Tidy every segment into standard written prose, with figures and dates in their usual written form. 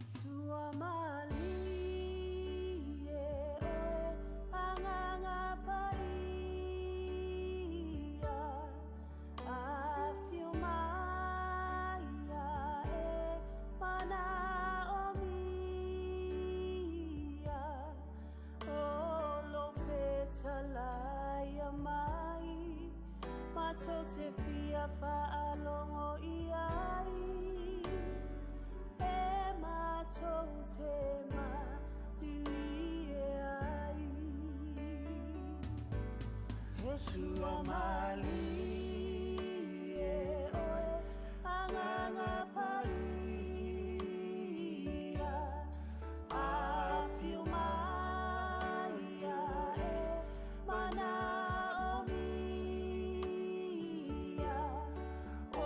Sua malie oe Agaga Paia, afio mai ae manaomia, o lou fetalaia mai, matou te fia faalogo i ai, e matou te malilie ai. He sua malie oe Agaga Paia, afio mai ae manaomia, o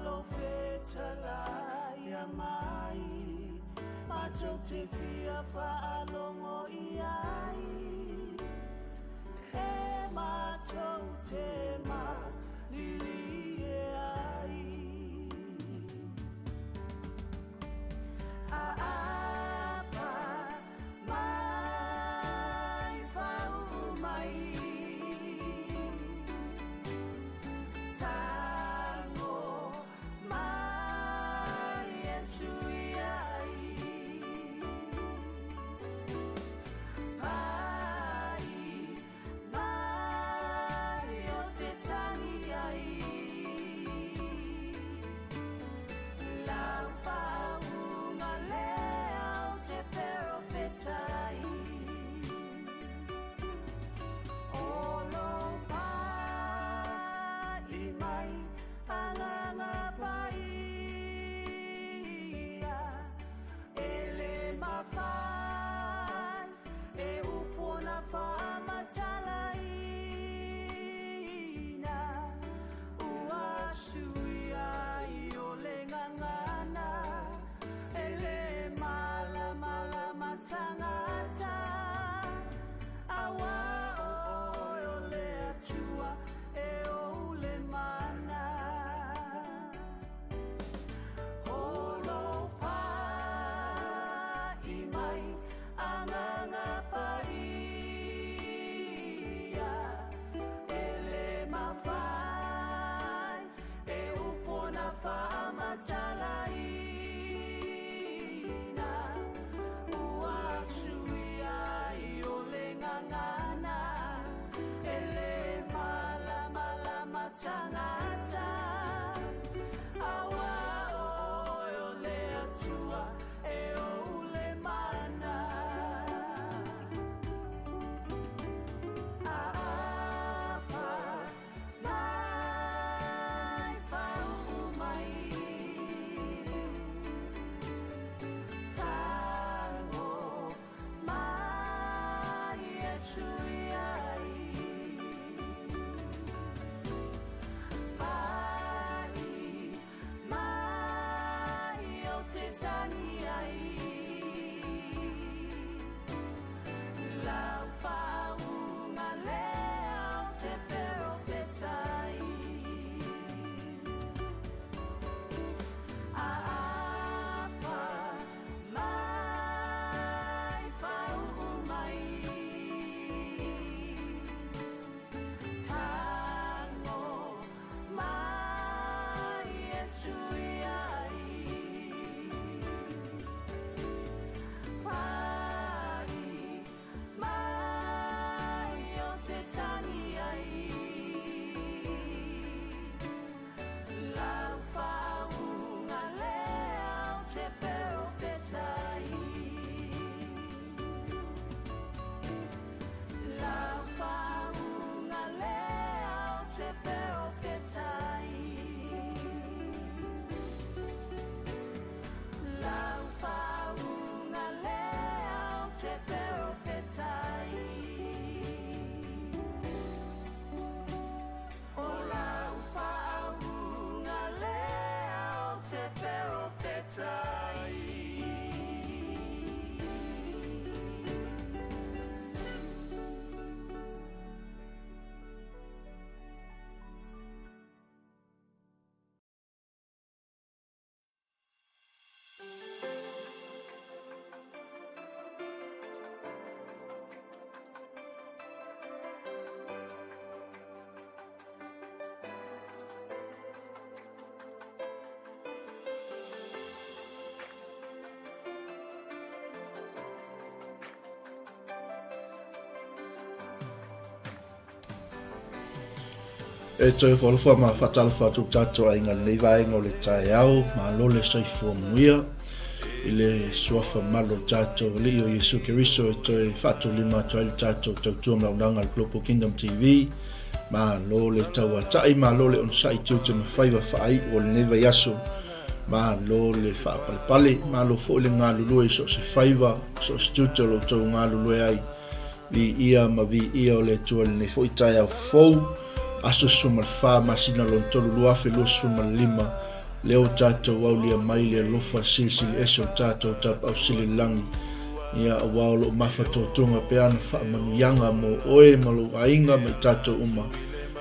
lou fetalaia mai, matou te fia faalogo i ai, e matou te malilie ai. Aapa mai fauu mai, tago mai Iesu iai, pai mai o te tagi ai, lau faauuga lea o te perofetai. O lou pa'i mai Agaga Paia, e le mafai e upu ona faamatalaina, ua suia ai o le gagana, e le malamalama tagata, auā oe o le Atua e ou le mana. O lou pa'i mai Agaga Paia, e le mafai e upu ona faamatalaina, ua suia ai o le gagana, e le malamalama tagata, auā oe o le Atua e ou le mana. Aapa mai fauu mai, tago mai Iesu iai, pa'i mai o te tagi ai, lau faauuga lea o te perofetai. Aapa mai fauu mai, tago mai Iesu iai, pa'i mai o te tagi ai, lau faauuga lea o te perofetai. Lau faauuga lea o te perofetai. Lau faauuga lea o te perofetai. O lau faauuga lea o te perofetai. E toe whaalofa ma whaatalofa atu tatou aiga lenei vaega o le taeao, malo le soifua manuia i le suafa malu o le tatou Alii o Iesu Keriso e toe faatulima atu ai le tatou tautua ma launaga a le Global Kingdom TV. Malo le tauatai, malo le onosai tiute ma faiva faaiu o lenei vaiaso. Malo le faapalepale, malo foi le galulue i so o se faiva, so o se tiute o lo outou galulue ai. Viia ma viia o le Atua i lenei foi taeao fou, aso 14 masina lona 3 2025, lea ua tatou aulia mai le alofa silisili ese o le tatou Tapaau Sili i le Lagi, ia aua o lo o mafatotoga pea ana faamanuiaga mo oe ma lou aiga ma i tatou uma.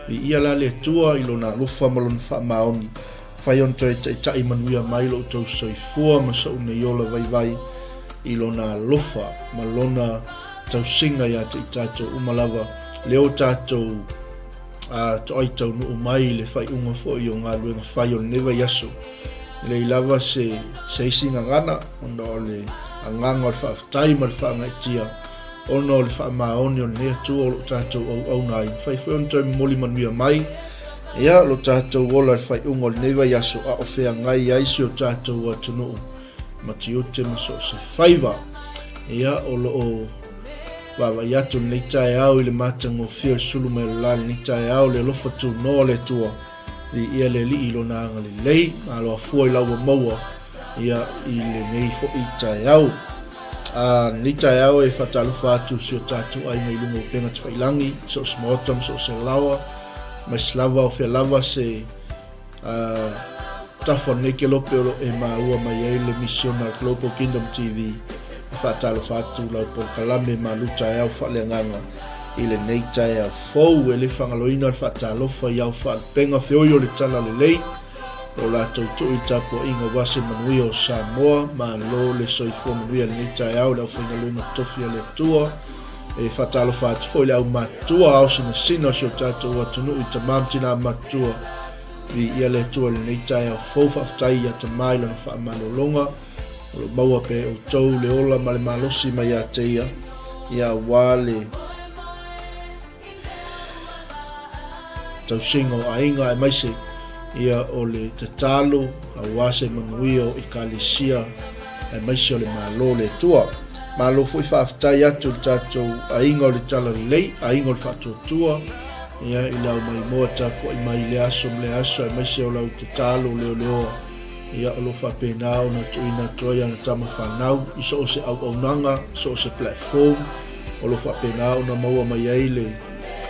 Viia la le Atua i Lona alofa ma Lona faamaoni, fai ona toe taitai manuia mai lo outou soifua ma so'u nei ola vaivai i Lona alofa ma Lona tausiga ia te i tatou uma lava, lea ua tatou toai taunuu mai i le faaiuga foi o galuega fai o lenei vaiaso. E leai lava se, se isi gagana ona o le agaga o le faafetai ma le faagaeetia ona o le faamaoni o lenei Atua o lo o tatou auauna ai. Mafai foi ona toe momoli manuia mai ia lo tatou ola i le faaiuga o lenei vaiaso a o feagai ai si o tatou atunuu ma tiute ma so o se faiva. Ia, o lo o vaavaai atu lenei taeao i le matagofie o le sulu mai o le la i lenei taeao, le alofa tunoa o le Atua, viia le Alii i lona agalelei, malo afua i la ua maua ia i lenei foi taeao. A lenei taeao e faatalofa atu si o tatou aiga i luga o upega tafailagi, so o se maota ma so o se laoa, aemaise lava o fea lava se tafa o lenei kelope o lo o e maua mai ai le misiona a Global Kingdom TV. E faatalofa atu lau polokalame malu taeao faaleagaga i lenei taeao fou. E le faagaloina le faatalofa i ao faalupega feoi o le Talalelei o latou tui i le tapuaiga aua se manuia o Samoa. Malo le soifua manuia i lenei taeao i le aufaigaluega totofi a le Atua. E faatalofa atu foi i le aumatutua ao sinasina o si o tatou atunuu i tama ma tina matutua. Viia le Atua i lenei taeao fou. Faafetai ia Tama i lana faamalologa. O lo o maua pea e outou le ola ma le malosi mai ia te ia, ia aua le tausiga o aiga aemaise ia o le tatalo aua se manuia o Ekalesia aemaise o le Malo o le Atua. Malo foi faafetai atu i le tatou aiga o le Talalelei, aiga o le Faatuatua, ia i lau maimoa tapuai mai i lea aso ma lea aso aemaise o lau tatalo leoleoa ia o lo o faapena ona tuuina atu ai ana tama fanau i so o se auaunaga, so o se platform o lo o faapena ona maua mai ai le,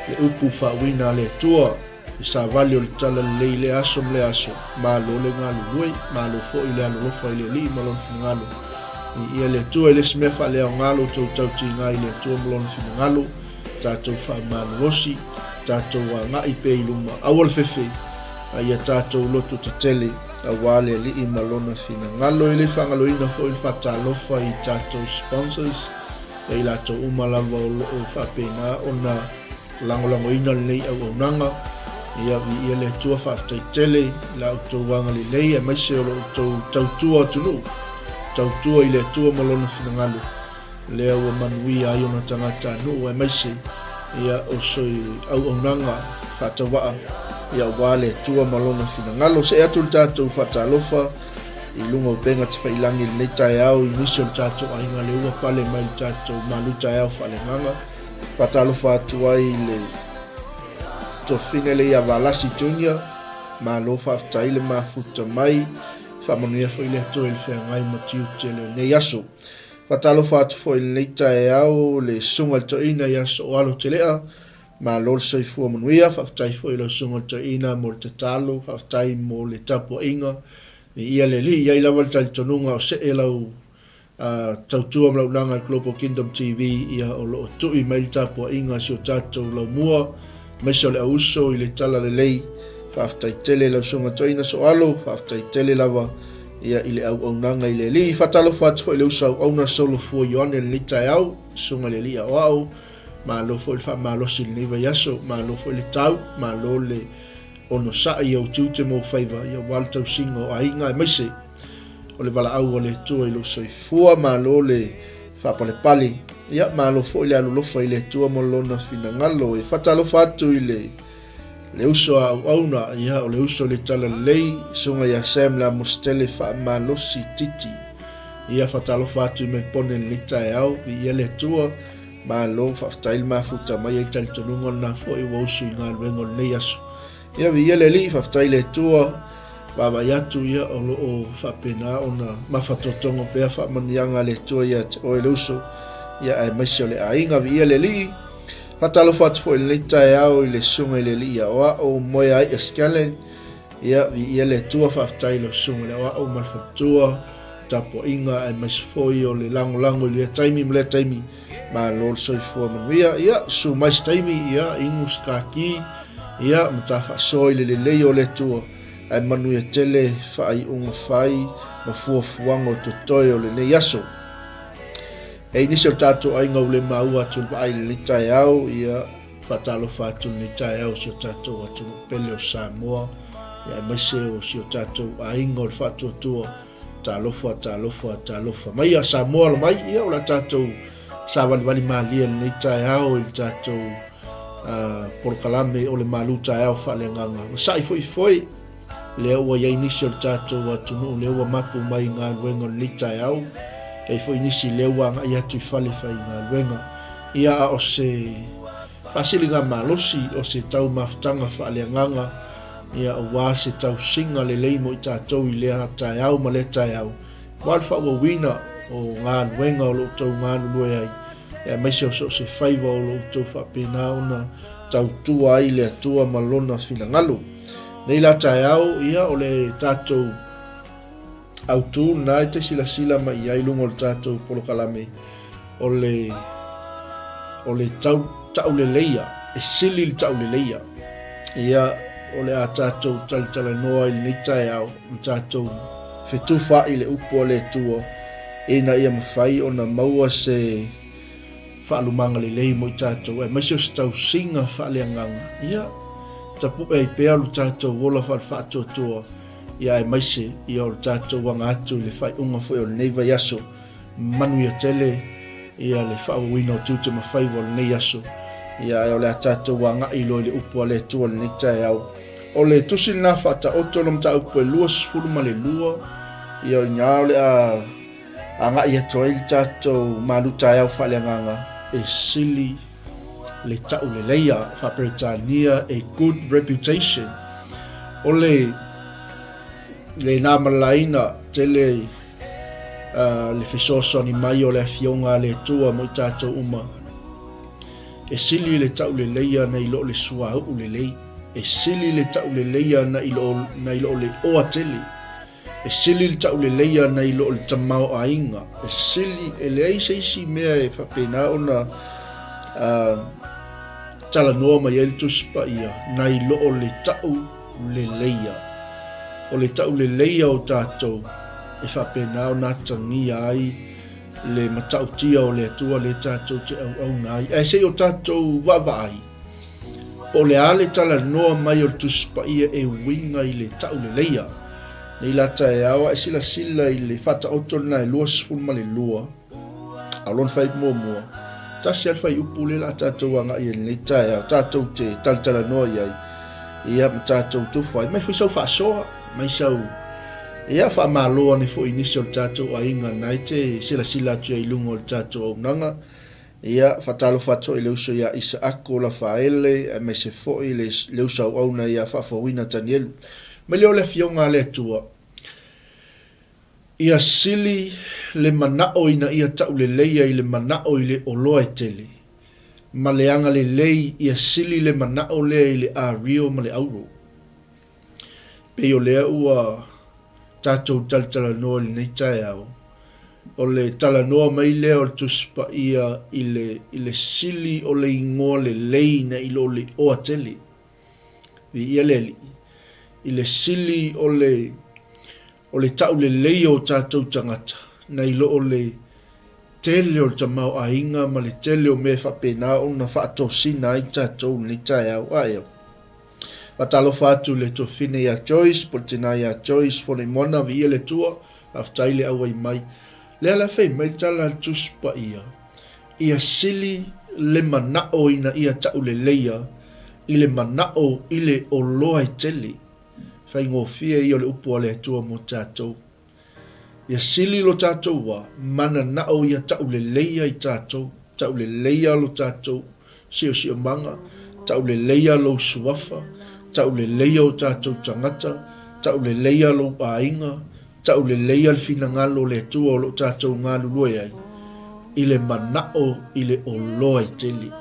le upu faauiina a le Atua i savali o le Talalelei i lea aso ma lea aso. Malo le galulue, malo foi le alolofa i le Alii ma Lona finagalo. Viia le Atua, e le se mea faaleaoga lo outou tautiga i le Atua ma Lona finagalo. Tatou faamalolosi, tatou agai pea i luma, aua le fefe, a ia tatou loto tetele aua le Alii ma Lona finagalo. E le faagaloina foi le faatalofa i tatou sponsors, ia i latou uma lava o lo o faapena ona lagolagoina lenei auaunaga. Ia, viia le Atua, faafetai tele i la outou agalelei aemaise o lo outou tautua atunuu, tautua i le Atua ma Lona finagalo, lea ua manuia ai ona tagatanuu aemaise ia o se auaunaga faatauvaa ia aua le Atua ma Lona finagalo. See atu le tatou faatalofa i luga o upega tafailangi i lenei taeao i nisi o le tatou aiga lea ua pale mai le tatou malu taeao faaleagaga. Faatalofa atu ai i le tofiga lea ia Valasi Junior. Malo faafetai le mafuta mai. Faamanuia foi le Atua i le feagai ma tiute o lenei aso. Faatalofa atu foi i lenei taeao le Susuga i le Toeaina ia Sooalo Telea. Malo le soifua manuia. Faafetai foi i lau Susuga i le Toeaina mo le tatalo. Faafetai mo le tapuaiga. Viia le Alii. I ai lava le talitonuga o see lau tautua ma launaga i le Global Kingdom TV, ia o lo o tui mai le tapuaiga a si o tatou laumua, aemaise o le auuso i le Talalelei. Faafetai tele i lau Susuga Toeaina Sooalo. Faafetai tele lava ia i le auaunaga i le Alii. Faatalofa atu foi i le uso auauna Solofua Ioane i lenei taeao, Susuga i le Alii Aoao. Malo foi le faamalosi i lenei vaiaso, malo foi le tau, malo le onosai i ou tiute ma ou faiva, ia aua le tausiga o aiga aemaise o le valaau a le Atua i lou soifua. Malo le faapalepale, ia malo foi le alolofa i le Atua ma lona finagalo. E faatalofa atu i le. Le uso a auauna, ia, o le uso i le Talalelei, Susuga ia Sam Lamositele Faamalosi Titi. Ia, faatalofa atu i Melpone i lenei taeao, viia le Atua, malo, faafetai le mafuta mai ai talitonuga lena foi ua usu i galuega o lenei aso. Ia, viia le Alii, faafetai i le Atua, vaavaai atu, ia, o lo o faapena ona mafatotoga pea faamanuiaga a le Atua ia te oe le uso, ia, aemaise o le aiga, viia le Alii. Faatalofa atu foi i lenei taeao i le Susuga i le Alii Aoao Moeaia Scanlan. Ia, viia le Atua, faafetai i lau Susuga i le Aoao ma le faletua, tapuaiga aemaise foi o le lagolago i lea taimi ma lea taimi. Malo le soifua manuia. Ia, susu mai se taimi, ia, inu se kaki, ia, ma ta faasoa i le lelei o le Atua, ae manuia tele faaiuga fai ma fuafuaga o totoe o lenei aso. E i nisi o tatou aiga ua le maua atu le vaai i lenei taeao, ia, faatalofa atu i lenei taeao i si o tatou atunuu pele o Samoa, ia, aemaise o si o tatou aiga o le Faatuatua, talofa, talofa, talofa mai a Samoa alo mai, ia, o le a tatou savalivali malie i lenei taeao i le tatou uh, polokalame o le malu taeao faaleagaga. Masa'i foi foi, Lea ua i ai nisi o le tatou atunuu lea ua mapu mai i galuega o lenei taeao, e i ai foi nisi lea ua agai atu i fale faigaluega. Ia, a o se faasiliga malosi, o se taumafataga faaleagaga, ia, aua se tausiga lelei mo i tatou i lea taeao ma lea taeao, aua le faaauauina o galuega o lo o outou galulue ai, aemaise o so o se faiva o lo o outou faapena ona tautua ai le Atua ma Lona finagalo. Nei la taeao, ia, o le tatou autu lena e te silasila mai i ai i luga o le tatou polokalame, o le, o le tau, tauleleia, e sili le tauleleia. Ia, o le a tatou talitalanoa i lenei taeao, ma tatou fetufaai i le upu a le Atua, ina ia mafai ona maua se faalumaga lelei mo i tatou, aemaise o se tausiga faaleagaga, ia, tapue ai pea lo tatou ola faale-faatuatua, ia aemaise, ia o le tatou aga atu i le faaiuga foi o lenei vaiaso, manuia tele, ia le faaauauina o tiute ma faiva o lenei aso, ia ae o le a tatou agai loa i le upu a le Atua i lenei taeao. O le tusi lena faataoto o le mataupu e 22, ia o i ina o le a Agai atu ai le tatou malu taeao faaleagaga e sili le tauleleia faa-Peretania a good reputation. O le le na malaina tele uh, le fesoasoani mai o le afioga a le Atua mo i tatou uma. E sili le tauleleia nei lo le suauu lelei. E sili le tauleleia nei lo, nei lo le oa tele. E sili le tauleleia nai lo le tamaoaiga. E sili, e leai se isi mea e faapena ona uh, talanoa mai ai le Tusi Paia, nai lo le tauleleia. O le tauleleia o tatou e faapena ona atagia ai le matautia o le Atua lea tatou te auauna ai. Ae se i o tatou vaavaai, Po o le a le talanoa mai o le Tusi Paia e uiga i le tauleleia. Nei la taeao a e silasila i le faataoto lena e 22, a o lona fuaiupu muamua, tasi lava le fuaiupu lea o le a tatou agai ai i lenei taeao, tatou te talatalanoa i ai, ia ma tatou tufa ai. Mai foi sau faasoa, mai sau, ia faamalo ane foi i nisi o le tatou aiga na e te silasila atu ai i luga o le tatou auaunaga, Ia, faatalofa atu foi i le uso ia Isaako Lafaele, aemaise foi le, le uso auauna ia Faafouina Tanielu. Mai lea o le Afioga a le Atua, ia sili le manao ina ia tauleleia i le manao i le oloa e tele, ma le agalelei ia sili le manao lea i le ario ma le auro. Pei o lea ua tatou talatalanoa i lenei taeao, o le talanoa mai lea o le Tusi Paia i le, i le sili o le igoa lelei na i lo le oa tele. Viia le Alii. I le sili o le, o le taulelei o tatou tagata na i lo o le tele o le tamaoaiga ma le tele o mea e faapena ona faatosina ai tatou i lenei taeao. A ea? Faatalofa atu i le tuafafine ia Joyce, po o le tina ia Joyce Fonoimoana, viia le Atua, faafetai le auai mai. Lea la fai mai le tala a le Tusi Paia, ia sili le manao ina ia tauleleia i le manao i le oloa e tele. Faigofie ia o le upu a le Atua mo tatou. Ia sili lo tatou wa mananao ia tauleleia i tatou, tauleleia lo tatou siosiomaga, tauleleia lou suafa, tauleleia o tatou tagata, tauleleia lou aiga, tauleleia le finagalo o le Atua o lo o tatou galulue ai, i le manao i le oloa i tele.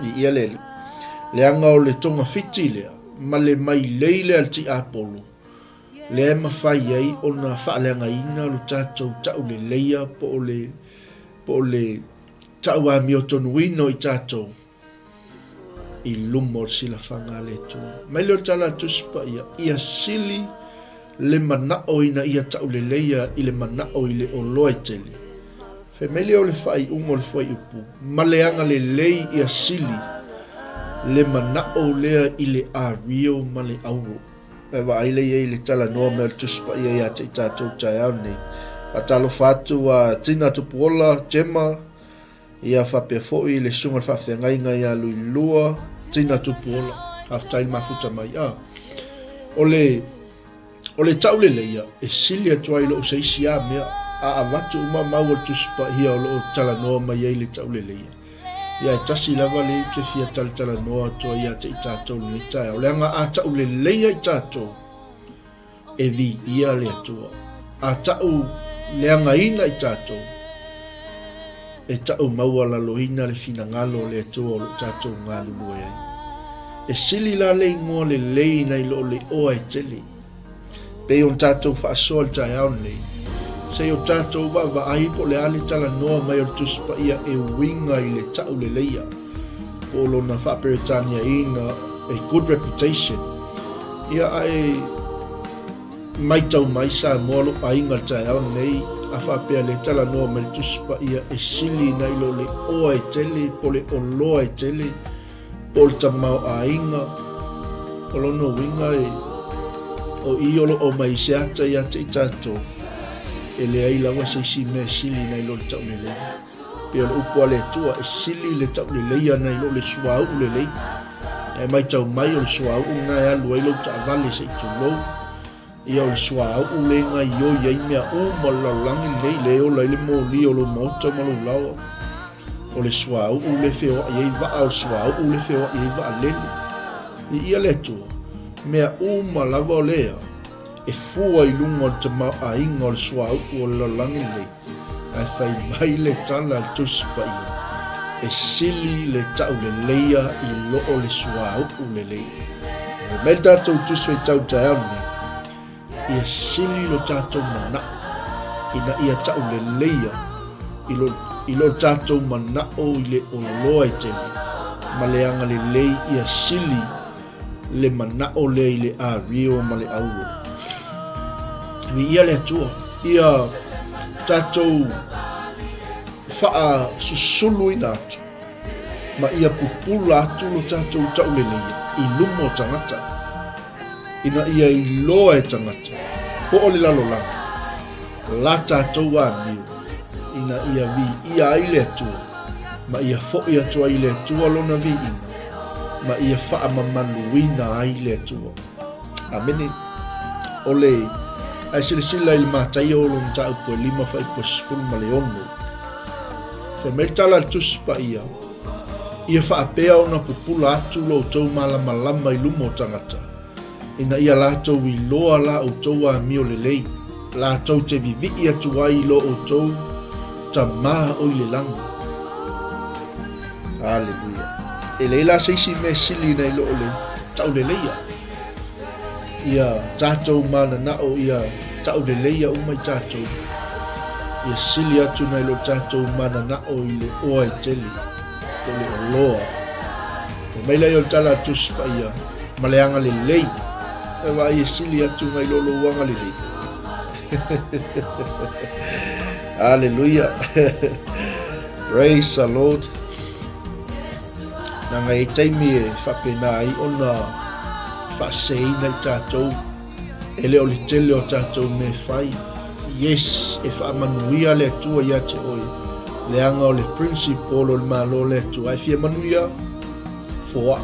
Viia le Alii. Leaga o le togafiti lea ma le mailei lea a le tiapolo, lea e mafai ai ona faaleagaina lo tatou tauleleia po o le, po o le tauamiotonuina o i tatou i luma o le silafaga a le Atua. Mai lea o le tala a le Tusi Paia, ia sili le manao ina ia tauleleia i le manao i le oloa e tele. Fai mai lea o le faaiuga o le fuaiupu, ma le agalelei ia sili le manao lea i le ario ma le auro. E vaai lea i ai i le talanoa mai o le Tusi Paia ia te i tatou taeao nei. Faatalofa atu a Tina Tupuola, Gemma, ia faapea foi le Susuga i le Faafeagaiga ia Luilua, Tina Tupuola. Faafetai le mafuta mai. Ah, o le, o le tauleleia e sili atu ai lou se isi a mea, a avatu uma mau o le Tusi Paia o lo o talanoa mai ai le tauleleia. Ia e tasi lava le itu e fia talatalanoa atu ai ia te i tatou i lenei taeao, leaga a tauleleia i tatou, e viia le Atua. A tau leagaina i tatou, e tau maualaloina le finagalo o le Atua o lo o tatou galulue ai. E sili la le igoa lelei nai lo le oa e tele. Pei ona tatou faasoa i le taeao lenei, se i o tatou vaavaai po o le a le talanoa mai o le Tusi Paia e uiga i le tauleleia, po o lona faa-Peretaniaina a good reputation. Ia ae maitau mai Samoa lou aiga i le taeao lenei, a faapea le talanoa mai le Tusi Paia e sili nai lo le oa e tele po o le oloa e tele, Po o le tamaoaiga, o lona uiga e, o i o lo o mai se ata ia te i tatou, e leai lava se isi mea e sili nai lo le taulelei. Pei o le upu a le Atua, e sili le tauleleia nai lo le suauu lelei. E maitau mai o le suauu lena e alu ai lou taavale se i tulou, Ia o le suauu le gaioi ai mea uma o le lalolagi lenei, le ola ai le moli o lou maota ma lou laoa. O le suauu le feoai ai vaa, o le suauu le feoai ai vaalele. Viia le Atua, mea uma lava o lea e fua i luga o le tamaoaiga o le suauu o le lalolagi lenei. Ae fai mai le tala a le Tusi Paia, E sili le tauleleia i lo o le suauu lelei. Fai mai le tatou Tusi Faitau taeao lenei, Ia sili lo tatou manao ina ia tauleleia i lo, i lo tatou manao i le oloa e tele ma le agalelei ia sili le manao lea i le ario ma le auro. Viia le Atua, ia tatou faasusuluina atu ma ia pupula atu lo tatou tauleleia i luma o tagata, ina ia iloa e tagata po o le lalolagi la tatou amio ina ia viia ai le Atua ma ia foi atu ai i le Atua lona viiga ma ia faamamaluina ai le Atua. Amene. O le ae silasila i le Mataia o lona mataupu e 5 fuaiupu 16. Fai mai le tala a le Tusi Paia, Ia faapea ona pupula atu lo outou malamalama i luma o tagata, ina ia latou iloa la outou amio lelei, latou te vivii atu ai i lo outou Tama o i le lagi. Aleluia. E leai la se isi mea sili nai lo o le tauleleia. Ia tatou mananao ia tauleleia uma i tatou. Ia sili atu nai lo tatou mananao i le oa e tele, po o le oloa. Fai mai lea o le tala a Tusi Paia, ma le agalelei. E vaai e sili atu nai lo lou agalelei. Aleluia. Praise the Lord. Leaga e i ai taimi e faapena ai ona faaseseina i tatou, e le o le tele o tatou mea e fai. Yes, e faamanuia le Atua ia te oe, leaga o le principle o le Malo o le Atua. A e fia manuia, foai.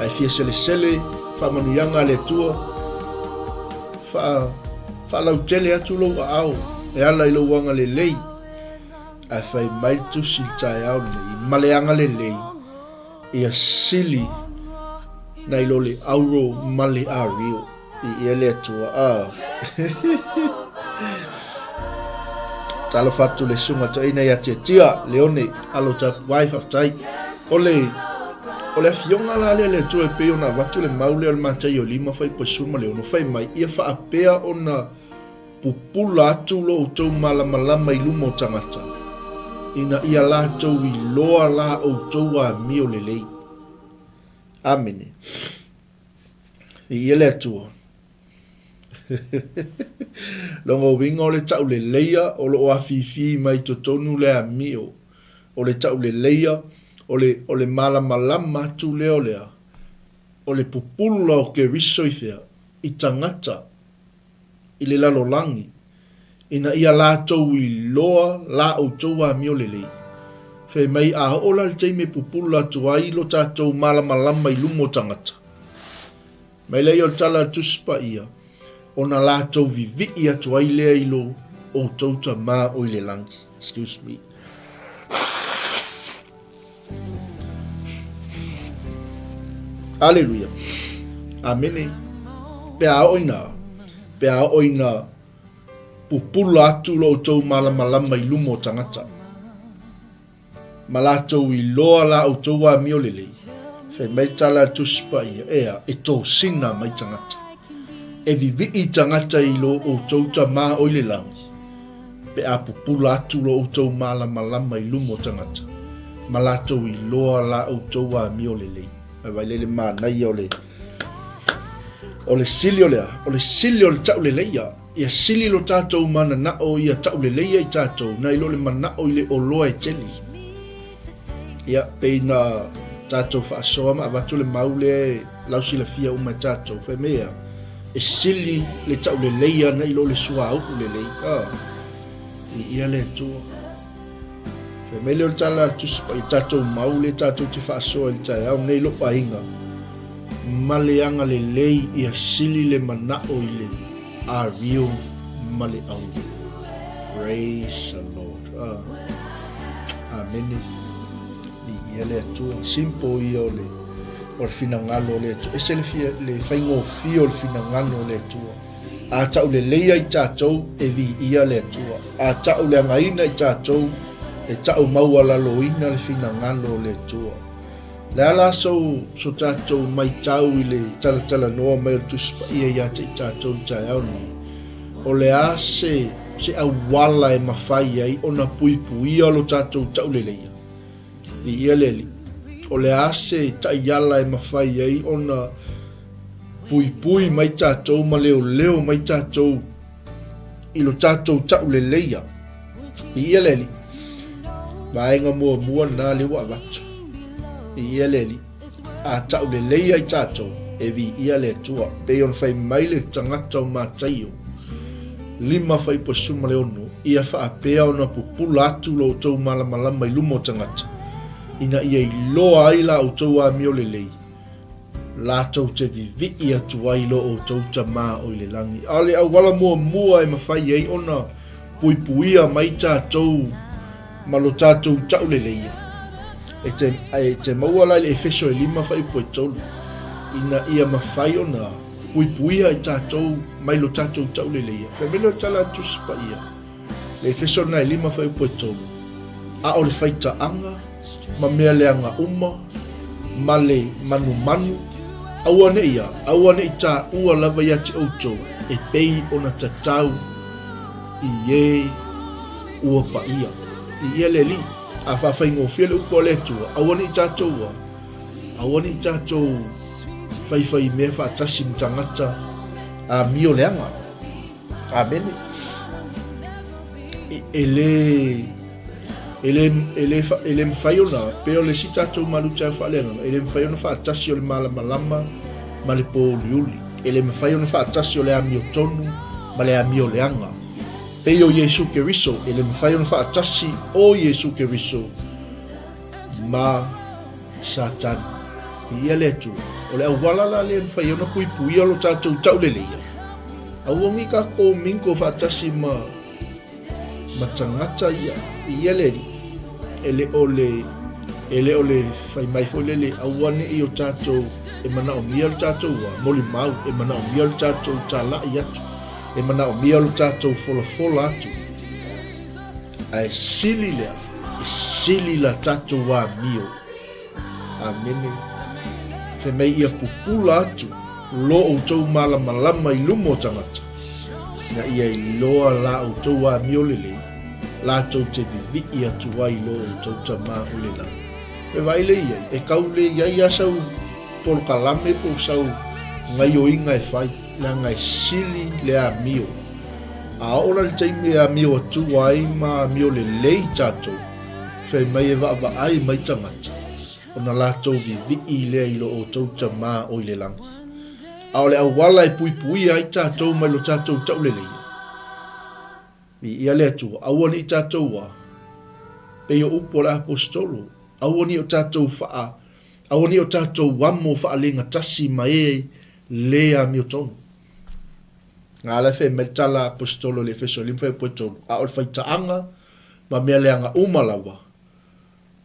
Ae fia selesele faamanuiaga a le Atua, faa, faalautele atu lou aao e ala i lou agalelei, ae fai mai le tusi i le taeao lenei, ma le agalelei, ia sili nai lo le auro ma le ario. Viia le Atua. Ah. Talofa atu le susuga toeaina ia Tiatia, Leone, alo tapuai, faafetai. O le, o le afioga la lea le Atua e pei ona avatu le mau lea o le Mataio 5:16, fai mai, ia faapea ona pupula atu lo outou malamalama i luma o tagata, ina ia latou iloa la outou amio lelei. Amene. Viia le Atua. Lona uiga o le tauleleia o lo o afifi mai totonu le amio. O le tauleleia, o le, o le malamalama atu lea o lea, o le pupula o Keriso i fea? I tagata. i le lalolagi, ina ia latou iloa la outou amio lelei. Fai mai, a oo la le taimi e pupula atu ai lo tatou malamalama i luma o tagata, mai lea o le tala a le Tusi Paia, ona latou vivii atu ai lea i lo outou Tama o i le lagi. Excuse me. Aleluia. Amene. Pe a oo ina, pe a oo ina pupula atu lo outou malamalama i luma o tagata, ma latou iloa la outou amio lelei, fai mai tala a le Tusi Paia, ea, e tosina mai tagata. E vivii tagata i lo outou Tama o i le lagi. Pe a pupula atu lo outou malamalama i luma o tagata, ma latou iloa la outou amio lelei. Ae vaai lea i le manaia o le, o le sili o le a? O le sili o le tauleleia. Ia sili lo tatou mananao ia tauleleia i tatou, nai lo le manao i le oloa e tele. Ia, pei na tatou faasoa ma avatu le mau lea e lausilafia uma e tatou, fai mai ea, e sili le tauleleia na i lo le suauu lelei. Ah, i ia le Atua. Fai mai lea o le tala a le Tusi Paia, tatou mau lea tatou te faasoa i le taeao nei lou aiga, ma le agalelei ia sili le manao i le ario ma le auro. Praise the Lord. Ah. Amene. Viia le Atua. Simple ia o le, o le finagalo o le Atua. Ese le, fia, le faigofie o le finagalo o le Atua. A tau leleia i tatou, e viia le Atua. A tau leagaina i tatou, e tau maualaloina le finagalo o le Atua. Le a la so, so tatou maitau i le talatalanoa mai o le Tusi Paia ia te i tatou i le taeao lenei? O le a se, se auala e mafai ai ona puipuia lo tatou tauleleia? Viia le Alii. O le a se taiala e mafai ai ona puipui mai tatou ma leoleo mai tatou i lo tatou tauleleia? Viia le Alii. Vaega muamua lena lea ua avatu. Viia le Alii. A taulelei ai tatou, e viia le Atua. Pei ona fai mai le tagata o Mataio 5:16, Ia faapea ona pupula atu lo outou malamalama i luma o tagata, ina ia iloa ai la outou amio lelei, latou te vivii atu ai lo outou Tama o i le lagi. A o le auala muamua e mafai ai ona puipuia mai tatou ma lo tatou tauleleia, e te, e te maua la i le Efeso e 5:3, ina ia mafai ona puipuia i tatou mai lo tatou tauleleia. Fai mai lea o le tala a le Tusi Paia, le Efeso lena e 5:3, a o le faitaaga ma mea leaga uma, ma le manumanu, aua ne i a, aua ne i taua lava ia te outou e pei ona tatau i e ua paia. I ia le Alii, a faafaigofie le upu a le Atua, aua ne i tatou a, aua ne i tatou faifai mea faatasi ma tagata amio leaga. Amene. E le e le e le e le mafai ona pei o le isi tatou malutia faaleagaga e le mafai ona faatasi o le malamalama ma le pōuliuli e le mafai ona faatasi o le amiotonu ma le amio leaga pei o Iesu Keriso e le mafai ona faatasi o Iesu Keriso ma Satani. I ia le Atua. O le auala la lea e mafai ai ona puipuia lo tatou tauleleia, aua nei tatou mingle faatasi ma ma tagata ia i ia le alii. E le o le e le o le fai mai foi lele aua ne i o tatou e manaomia le tatou a molimau, e manaomia le tatou talai atu, e manaomia le tatou folafola atu. Ae sili lea, e sili la tatou amio. Amene. Fai mai ia pupula atu lo outou malamalama i luma o tagata, ina ia iloa la outou amio lelei, latou te vivii atu ai lo outou Tama o le lagi. E vaai lea i ai, e kau le i ai a sau polokalame po o sau gaioiga e fai, leaga e sili le amio. A oo la i le taimi e amio atu ai ma amio lelei tatou, Fai mai e vaavaai mai tagata, ona latou vivii lea i lo outou Tama o i le lagi. A o le auala e puipuia ai tatou mai lo tatou tauleleia, viia le Atua, aua ne i tatou a, pei o upu a le Aposetolo, aua ne i o tatou faa, aua ne i o tatou amo faalegatasi ma e le amiotonu. Nga la e fai mai le tala a Aposetolo i le Efeso 5 fuaiupu e 3, a o le faitaaga ma mea leaga uma lava,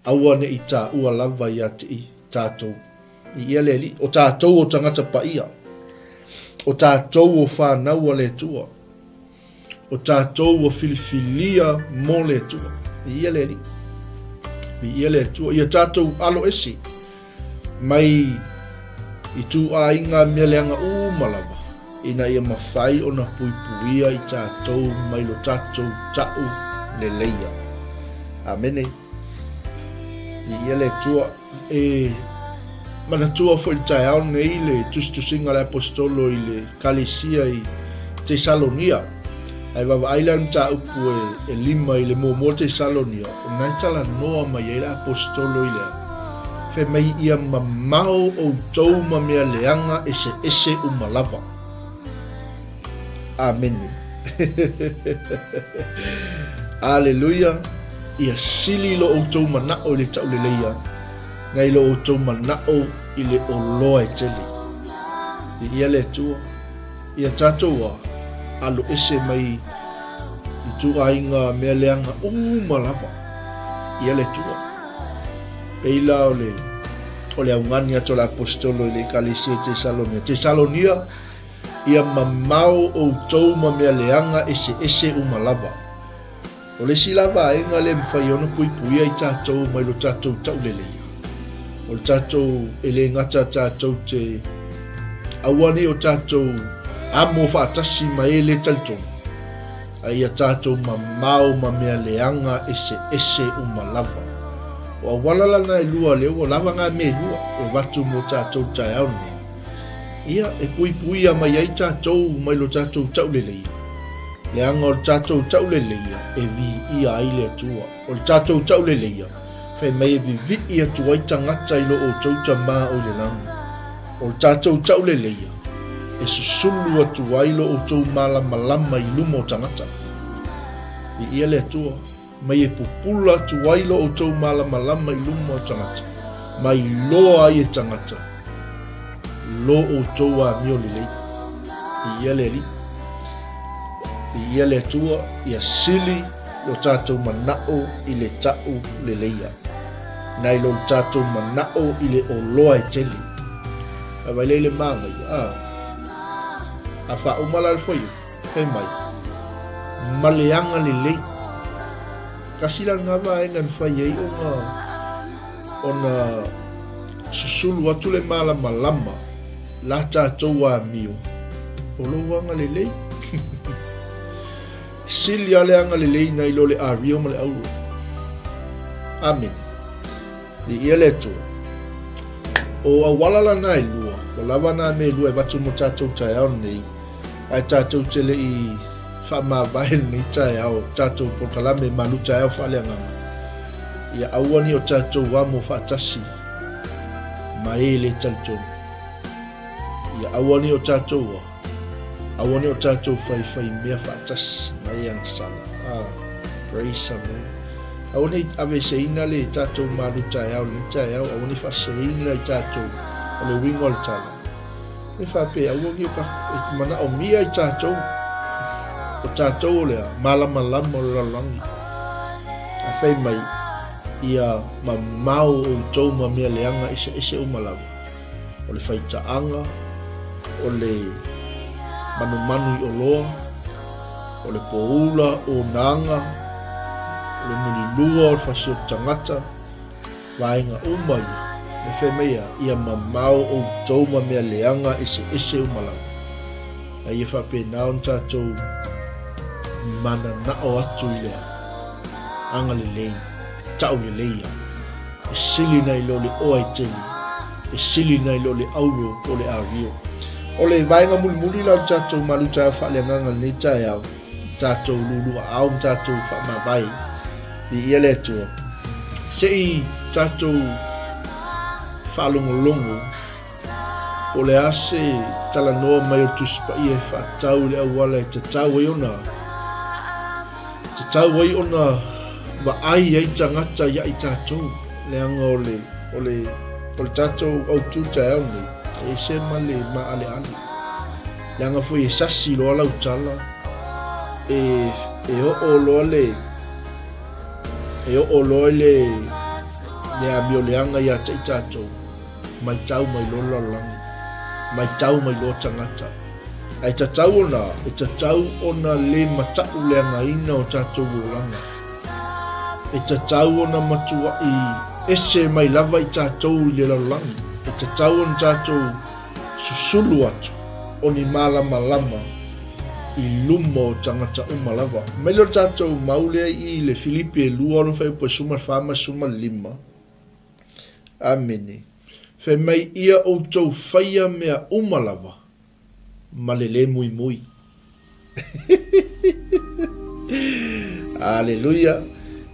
aua ne i taua lava ia te i tatou. I ia le Alii, o tatou o tagata paia, o tatou o fanau a le Atua, o tatou ua filifilia mo le Atua. I ia le Alii, i ia le Atua, ia tatou alo ese mai ituaiga mea leaga uma lava, ina ia mafai ona puipuia i tatou mai lo tatou ta'u leleia. Amene. Viia le Atua. E manatua foi i le taeao nei le tusitusiga a le Aposetolo i le Ekalesia i Tesalonia. Ae vaavaai la i le mataupu e 5 i le muamua Tesalonia, o lena e talanoa mai ai le Aposetolo i le a? Fai mai ia mamao outou ma mea leaga eseese uma lava. Amene. Aleluia. Ia sili lo outou manao i le tauleleia, nai lo outou manao i le oloa e tele. Viia le Atua. Ia tatou a alo ese mai ituaiga mea leaga uma lava. Ia le Atua. Pei la o le o le augani atu a le Aposetolo i le Ekalesia i Tesalonia. Tesalonia, ia mamao outou ma mea leaga eseese uma lava. O le isi la vaega lea e mafai ai ona puipuia i tatou mai lo tatou tauleleia, o le tatou e le gata tatou te aua nei o tatou amo faatasi ma e le talitonu, a ia tatou mamao ma mea leaga eseese uma lava. O auala la na e lua lea ua lava ngā mea e lua e avatu mo tatou taeao nei. Ia, e puipuia mai ai tatou mai lo tatou tauleleia. Leaga o le tatou tauleleia e viia ai le Atua. O le tatou tauleleia, fai mai e vivii atu ai tagata i lo outou Tama o i le lagi. O le tatou tauleleia, e susulu atu ai lo outou malamalama i luma o tagata. Viia le Atua. Mai e pupula atu ai lo outou malamalama i luma o tagata, ma iloa ai e tagata lo outou amio lelei. Viia le Alii. Viia le Atua, ia sili lo tatou manao i le ta'u leleia, nai lo tatou manao i le oloa e tele. A vai lea i le manaia, a, a faauma la le fuaiupu. Fai mai, ma le agalelei. Tasi la lena vaega e mafai ai ona ona susulu atu le malamalama la tatou amio o lou agalelei. Sili lava le agalelei nai lo le ario ma le auro. Amene. Viia le Atua. O auala la na e lua, ua lava na mea e lua e avatu mo tatou taeao nei, ae tatou te le i faamavae lenei taeao, tatou polokalame malu taeao faaleagaga. Ia aua ne i o tatou amo faatasi ma e le talitonu. Ia aua ne i o tatou a. Aua ne o tatou faifai mea faatasi ma e agasala. Ah, praise the Lord. Aua ne i aveeseina le tatou malu taeao lenei taeao, aua ne i faaseseina i tatou. O le uiga o le tala, e faapea aua ne i e manaomia i tatou, o tatou o le a? Malamalama o le lalolagi. Ae fai mai, ia mamao outou ma mea leaga eseese uma lava, o le faitaaga, o le manumanu i oloa, o le poula onaga, o le mulilua o le fasioti tagata, vaega uma ia, me fai mai ia, ia mamao outou ma mea leaga eseese uma lava. A ia faapena ona tatou mananao atu i le agalelei, taulelei ia. E sili nai lo le oa e tele, e sili nai lo le auro po o le ario. O le vaega mulimuli la o le tatou malu taeao faaleagaga i lenei taeao, tatou luluaao ma tatou faamavae viia le Atua. Se i tatou faalogologo po o le a se talanoa mai o le Tusi Paia e faatatau i le auala e tatau ai ona tatau ai ona vaai ai tagata ia i tatou, leaga o le, o le, o le tatou autu taeao nei, e ese ma le maaleale. Leaga foi e sasi loa lau tala, e, e oo loa le, e oo loa le, le amio leaga ia te i tatou, Matau mai loa le lalolagi, matau mai loa tagata. Ae tatau ona, e tatau ona le mataʻuleagaina o tatou olaga. E tatau ona matuaʻi ese mai lava i tatou i le lalolagi. E tatau ona tatou susulu atu o ni malamalama i luma o tagata uma lava. Mai lea o le tatou mau lea i le Filipi e 2 lona fuaiupu e 14 ma 15. Amene. Fai mai ia outou faia mea uma lava ma le le muimui. Aleluia.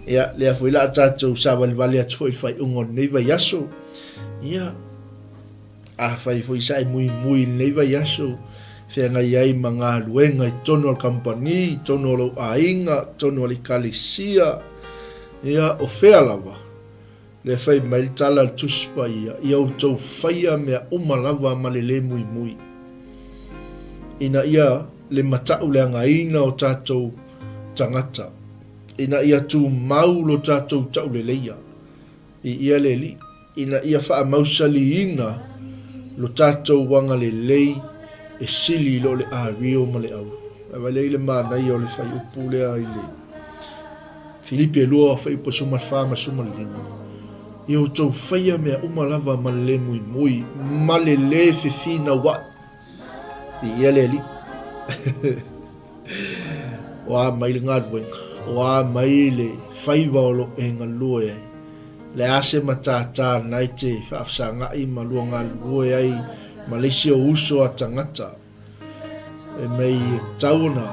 Ia, lea foi la tatou savalivali atu foi i le faaiuga o lenei vaiaso. Ia, afai foi sa e muimui i lenei vaiaso, feagai ai ma galuega i totonu o le kamupani, i totonu o lou aiga, i totonu o le ekalesia, ia, o fea lava, Lea fai mai le tala a le Tusi Paia, Ia outou faia mea uma lava ma le lē muimui, ina ia le mataʻuleagaina o tatou tagata, ina ia tumau lo tatou tauleleia i ia le Alii, ina ia faamausaliina lo tatou agalelei e sili i lo le ario ma le auro. Ae vaai i le manaia o le fuaiupu lea i le. Filipi e 2, fuaiupu 14 ma 15. Ia outou faia mea uma lava ma le lē muimui, ma le lē fefinauaʻi. Viia le Alii. O a mai le galuega, o a mai le faiva o lo e galue ai. Le a se matātā na e te faafesagaʻi ma lua galulue ai ma le isi o uso a tagata. E mei e tatau ona,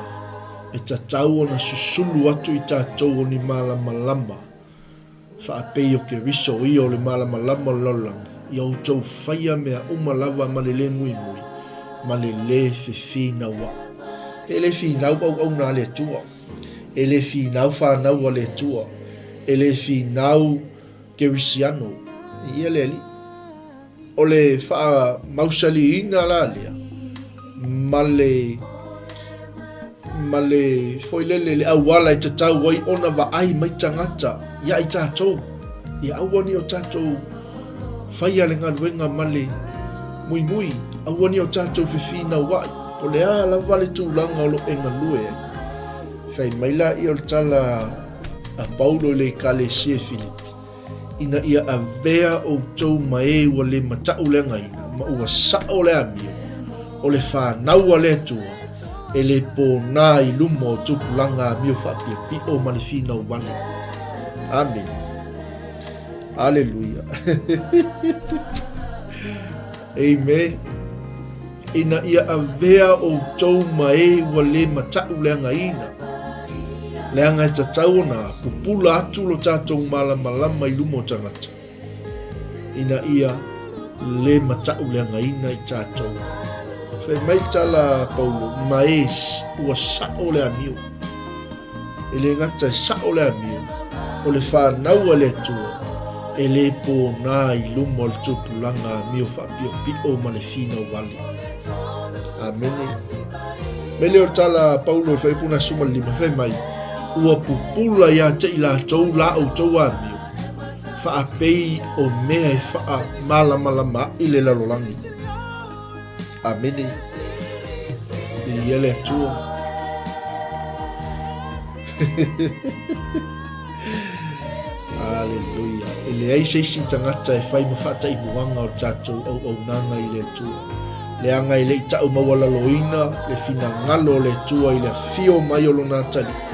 e tatau ona susulu atu i tatou o ni malamalama, faapei o Keriso o ia o le malamalama o le lalolagi, ia outou faia mea uma lava ma le lē muimui, ma le lē fefinauaʻi. E le finau auauna a le Atua, e le finau fanau a le Atua, e le finau Kerisiano, ia le Alii. O le faamausaliina la lea ma le ma le foi lele le auala e tatau ai ona vaai mai tagata ia i tatou, ia aua ne i o tatou faia le galuega ma le muimui, aua ne i o tatou fefinauai, po o le a lava le tulaga o lo o e galue ai. Fai mai laia o le tala a Paulo i le Ekalesia i Filipi, ina ia avea outou ma e ua le mataʻuleagaina ma ua saʻo le amio o le fanau a le Atua e le pōnā i luma o tupulaga amio faapiopio ma le finau wale. Amene. Aleluia. Amen. Ina ia avea outou ma e ua le mataʻuleagaina, leaga e tatau ona pupula atu lo tatou malamalama i luma o tagata, ina ia le mataʻuleagaina i tatou. Fai mai le tala a Paulo, ma e ua saʻo le amio. E le gata e saʻo le amio, o le fanau a le Atua. E le pōnā i luma o le tupulaga amio faapiopio ma le finau vale. Amene. Mele o le tala a Paulo i Fuaiupu 15, fai mai, Ua pupula ia te i latou la outou amio, faapei o mea e faamalamalama ai le lalolagi. Amene. Viia le Atua. Aleluia. E leai se isi tagata e fai ma faataimuaga o le tatou auaunaga i le Atua. Leaga e le i tau maualaloina le finagalo o le Atua i le afio mai o Lona atalii.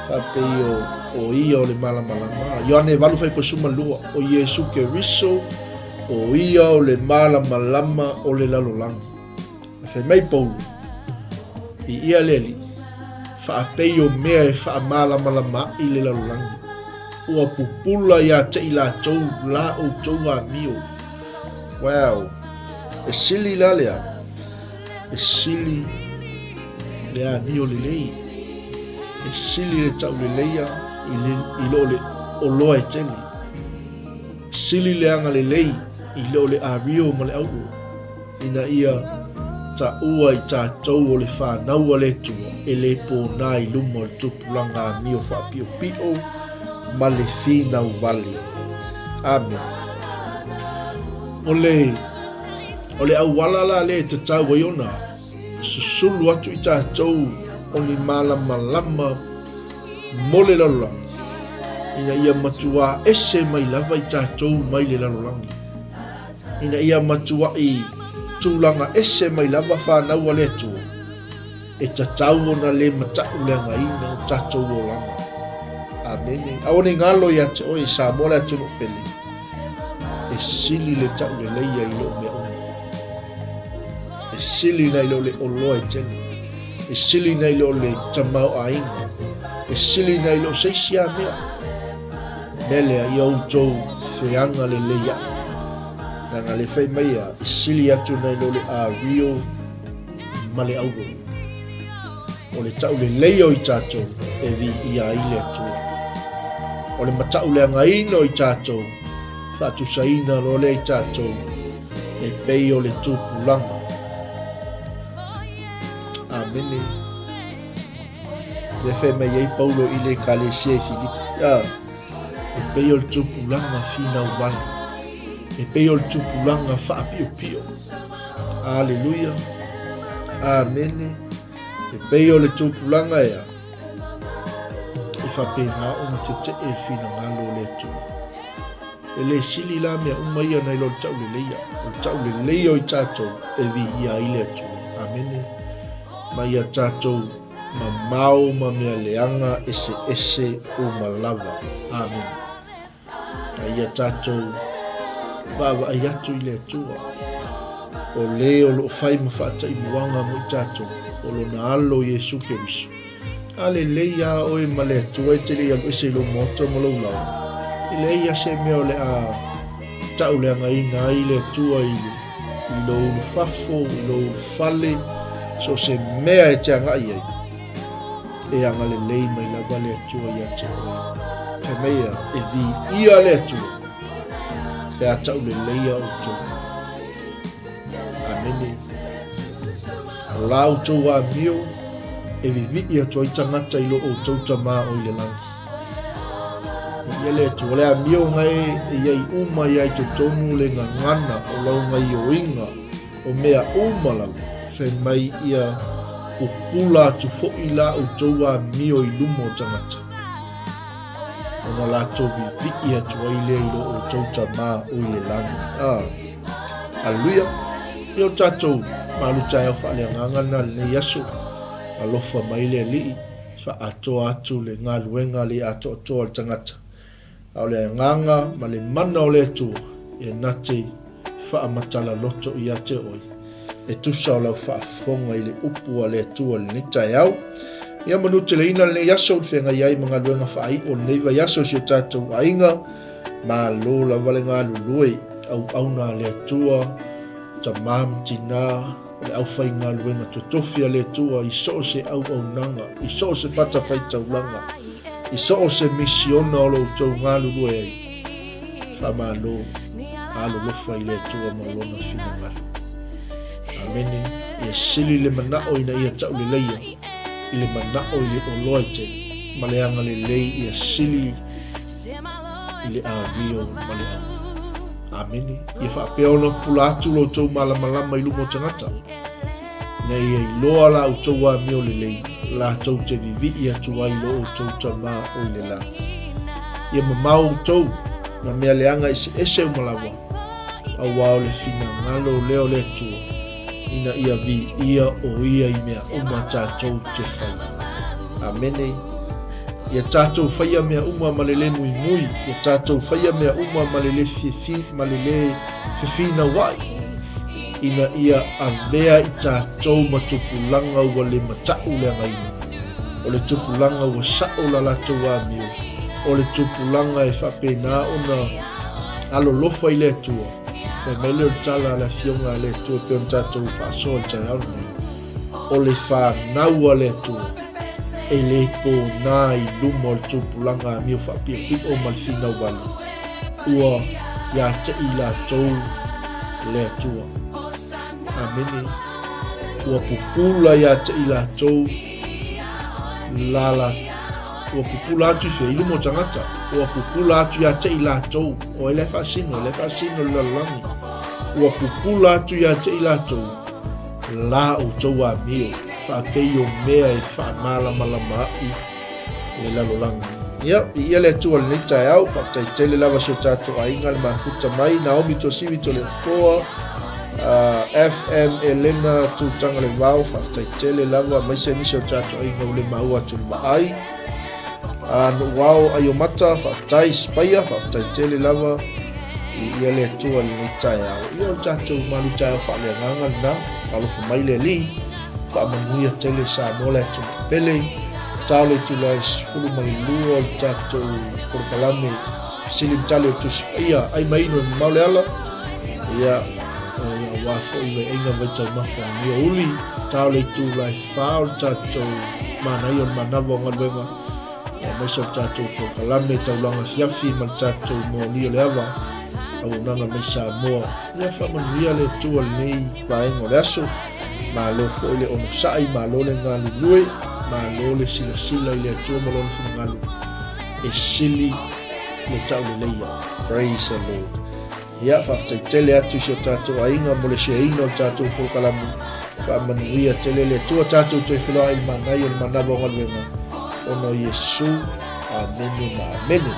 Faapei o, o Ia o le malamalama. Ioane 8:12, o Iesu Keriso, o Ia o le malamalama o le lalolagi. E fai mai Paulo, i ia le Alii, faapei o mea e faamalamalamaai le lalolagi, ua pupula ia te i latou la outou amio. Wow! E sili la lea, e sili le amio lelei, e sili le tauleleia i, le, i lo le oloa e tele. Sili le agalelei i lo le amio ma le auro. Ina ia taua i tatou o le fanau a le Atua e le pōnā i luma o le tupulaga amio faapiopio ma le finau vale. Amene. O le, o le auala la lea e tatau ai ona susulu atu i tatou o ni malamalama mo le lalolagi, ina ia matuā ese mai lava i tatou mai le lalolagi. Ina ia matuaʻi tulaga ese mai lava fanau a le Atua, e tatau ona le mataʻuleagaina o tatou olaga. Amene. Aua ne i galo ia te oe, Samoa le atunuu pele, e sili le taʻuleleia i lou mea uma. E sili nai lo le oloa e tele. E sili nai lo le tamaoaiga. E sili nai lo se isi a mea. Mea lea, ia outou feaga lelei aʻe. Leaga le fai mai a, e sili atu nai lo le ario ma le auro. O le taʻuleleia o i tatou e viia ai le Atua. O le mataʻuleagaina o i tatou, faatusaina loa lea i tatou e pei o le tupulaga. Amene. Lea fai mai ai Paulo i le Ekalesia i Filipi, a, e pei o le tupulaga finau vale, e pei o le tupulaga faapiopio. Aleluia. Amene. E pei o le tupulaga ea, e faapena ona tetee le finagalo o le Atua. E le sili la mea uma ia nai lo le tauleleia. O le tauleleia o i tatou e viia ai le Atua. Amene. Ma ia tatou mamao ma mea leaga eseese uma lava. Amene. A ia tatou vaavaai atu i le Atua, o le o loo fai ma faataimuaga mo i tatou, o lona Alo Iesu Keriso. A lelei a oe ma le Atua e te le i alu ese i lou maota ma lou laoa, e leai a se mea o le a tauleagaina ai le Atua i le i lou ulufafo, i lou ulufale, so o se mea e te agai ai, e agalelei mai lava le Atua ia te oe. Fai mai ia, e viia le Atua, pe a tauleleia outou. Amene. O la outou amio, e vivii atu ai tagata i lo outou Tamā o i le lagi. Ia le Atua, o le amio ngai e iai uma ia i totonu le gagana o lau gaioiga o mea uma lava, fai mai ia pupula atu foʻi la outou amio i luma o tagata, ona latou vivii atu ai lea i lo outou Tamā o i le lagi. Ah, aleluia. Ia o tatou malu taeao faaleagaga lena lenei aso. Alofa mai le Alii. Faaatoa atu le galuega le atoatoa o le tagata, a o le agaga ma le mana o le Atua e na te faamatala loto ia te oe, e tusa o lau faafofoga i le upu a le Atua i lenei taeao. Ia manuteleina lenei aso i le feagai ai ma galuega faaiu o lenei vaiaso i si o tatou aiga. Malo lava le galulue, auauna a le Atua, tama ma tina, O le aufaigaluega totofi a le Atua i so o se auaunaga, i so o se fatafaitaulaga, i so o se misiona o lo outou galulue ai. Faamalo alolofa i le Atua ma Lona finagalo. Amene. Ia sili le manao ina ia tauleleia i le manao i le oloa i tele, ma le agalelei ia sili i le amio ma le auga. Amene. Ia faapea ona pupula atu lo outou malamalama i luma o tagata, ina ia iloa la outou amio lelei, latou te vivii atu ai lo outou Tama o i le lagi. Ia mamao outou ma mea leaga eseese uma lava, auā o le finagalo lea o le Atua, ina ia viia o Ia i mea uma tatou te faia. Amene. Ia tatou faia mea uma ma le lē muimui, ia tatou faia mea uma ma le lē fifi, ma le lē fefinauai, ina ia avea i tatou ma tupulaga ua le mataʻu le againa, o le tupulaga ua saʻo la latou amio, o le tupulaga e faapena ona alolofa i le Atua. Fai mai lea o le tala a le Afioga a le Atua e pei ona tatou faasoa i le taeao lenei, o le fanau a le Atua e le pōnā i luma o le tupulaga amio faapiopio ma le finau vale, ua ia te i latou le Atua. Amene. Ua pupula ia te i latou la la ua pupula atu i fea i luma o tagata ua pupula atu ia te i latou o ai la e faasino la e faasino le lalolagi ua pupula atu ia te i latou la outou amio faapei o mea e faamalamalama ai le lalolagi. Ia, viia le Atua i lenei taeao, faafetai tele lava si o tatou aiga le mafuta mai, Naomi Tuasivi Toleafoa, uh, FM Elena Tutaga le Vao, faafetai tele lava, aemaise nisi o tatou aiga ua le maua atu le vaai. Uh, Nuuao Aiomata, faafetai, Spaia, faafetai tele lava, viia le Atua i lenei taeao. Ia o le tatou malu taeao faaleagaga lena, alofa mai le Alii. Faamanuia tele Samoa le atunuu pele. Tao le itula e 12 o le tatou polokalame fesili ma tali o Tusi Paia ai ma inu e mamao le ala. Ia, aua foi vaeaiga vaitaumafa o Nia Uli. Tao le itula e 4 o le tatou manaia o le manava o galuega. Aemaise o le tatou polokalame taulaga afiafi ma le tatou moli o le ava auaunaga mai Samoa. Ia faamanuia le Atua i lenei vaega o le aso. Malo foi le onosai, malo le galulue, malo le silasila i le Atua ma lona finagalo e sili le tauleleia. Praise the Lord. Ia, faafetai tele atu i si o tatou aiga mo le shareina o le tatou polokalame. Faamanuia tele le Atua tatou toe feiloai i le manaia o le manava o galuega ona o Iesu. Amene ma amene.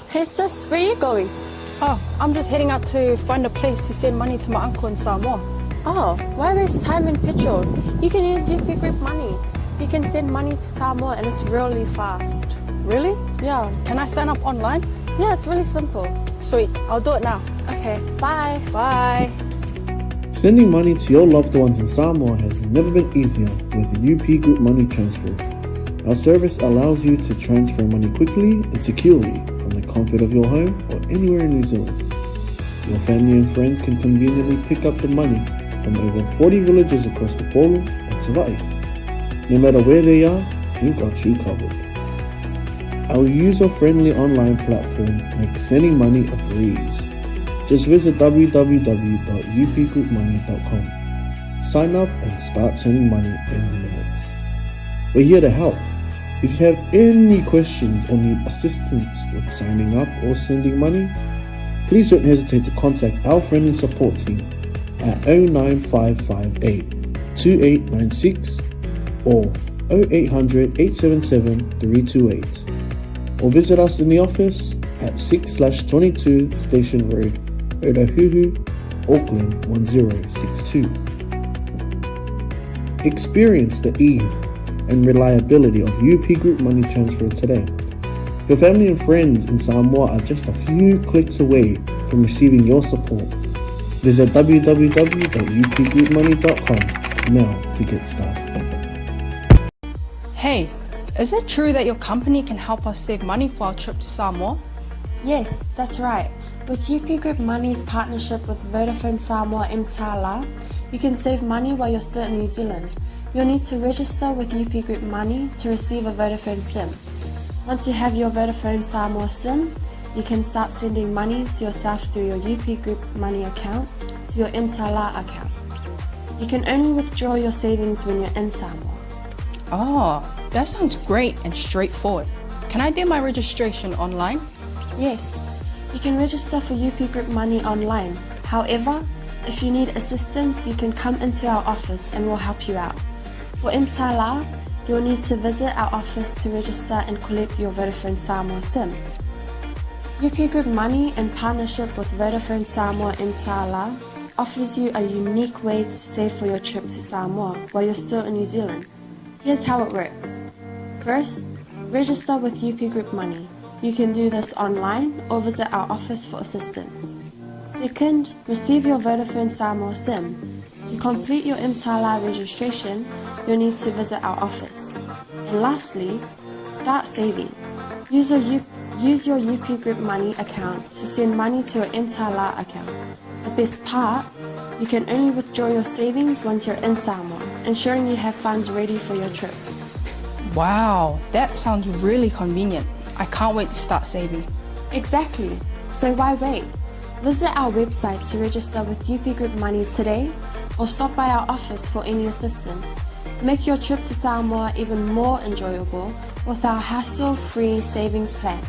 Hey sis, where you going? Oh, I'm just heading out to find a place to send money to my uncle in Samoa. Oh, why waste time and petrol? You can use UP Group Money. You can send money to Samoa and it's really fast. Really? Yeah. Can I sign up online? Yeah, it's really simple. Sweet, I'll do it now. Okay, bye. Bye. Sending money to your loved ones in Samoa has never been easier with UP Group Money Transfer. Our service allows you to transfer money quickly and securely from the comfort of your home or anywhere in New Zealand. Your family and friends can conveniently pick up the money from over 40 villages across Upolu and Savai'i. No matter where they are, we've got you covered. Our user-friendly online platform makes sending money a breeze. Just visit www.upgroupmoney.com. Sign up and start sending money in minutes. We're here to help. If you have any questions or need assistance with signing up or sending money, please don't hesitate to contact our friendly support team at 09558 2896 or 0800 877 328 or visit us in the office at 6 22 Station Road, Otahuhu, Auckland 1062. Experience the ease and reliability of UP Group Money Transfer today. Your family and friends in Samoa are just a few clicks away from receiving your support. Visit www.upgroupmoney.com now to get started. Hey, is it true that your company can help us save money for our trip to Samoa? Yes, that's right. With UP Group Money's partnership with Vodafone Samoa Mtala, you can save money while you're still in New Zealand. You'll need to register with UP Group Money to receive a Vodafone SIM. Once you have your Vodafone Samoa SIM, you can start sending money to yourself through your UP Group Money account to your Mtala account. You can only withdraw your savings when you're in Samoa. Oh, that sounds great and straightforward. Can I do my registration online? Yes, you can register for UP Group Money online. However, if you need assistance, you can come into our office and we'll help you out. For Mtala, you'll need to visit our office to register and collect your Vodafone Samoa SIM. UP Group Money, in partnership with Vodafone Samoa Mtala, offers you a unique way to save for your trip to Samoa while you're still in New Zealand. Here's how it works. First, register with UP Group Money. You can do this online or visit our office for assistance. Second, receive your Vodafone Samoa SIM. To complete your Mtala registration, you'll need to visit our office. And lastly, start saving. Use your, U- use your UP Group Money account to send money to your Mtala account. The best part, you can only withdraw your savings once you're in Samoa, ensuring you have funds ready for your trip. Wow, that sounds really convenient. I can't wait to start saving. Exactly. So why wait? Visit our website to register with UP Group Money today or stop by our office for any assistance. Make your trip to Samoa even more enjoyable with our hassle-free savings plan.